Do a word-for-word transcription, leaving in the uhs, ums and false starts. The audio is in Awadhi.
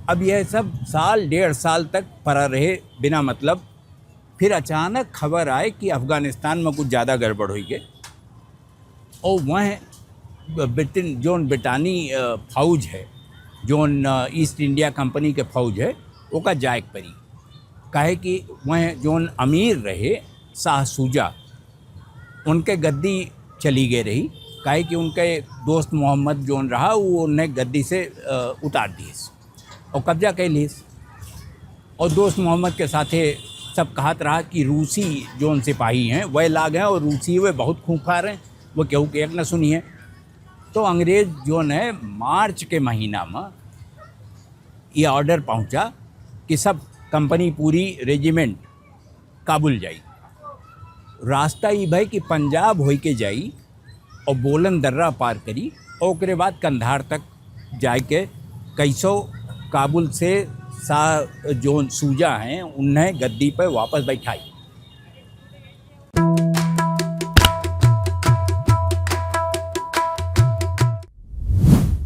अब यह सब साल, डेढ़ साल तक पड़ा रहे बिना मतलब। फिर अचानक खबर आए कि अफगानिस्तान में कुछ ज़्यादा गड़बड़ हुई है और वह ब्रिटेन, जोन ब्रिटानी, अ, फौज है, जोन, अ, ईस्ट इंडिया कंपनी के फौज है, ओका जाए के पड़ी। काहे कि वह जोन अमीर रहे, शाह शुजा, उनके गद्दी चली गए रही, काहे कि उनके दोस्त मोहम्मद जोन रहा, वो उन्हें गद्दी से, अ, उतार दिए। और कब्जा कर लीस। और दोस्त मोहम्मद के साथे सब कहत रहा कि रूसी जोन सिपाही हैं, वह लाग हैं और रूसी वे बहुत खूंखार हैं, वो केहू के एक न सुनी है। तो अंग्रेज जोन है, मार्च के महीना में ये ऑर्डर पहुंचा कि सब कंपनी, पूरी रेजिमेंट काबुल जाई। रास्ता ई भई कि पंजाब होई के जाई और बोलन दर्रा पार करी और ओकरे बाद कंधार तक जाए के कैसो काबुल से शाह जोन शुजा हैं, उन्हें गद्दी पे वापस बैठाई।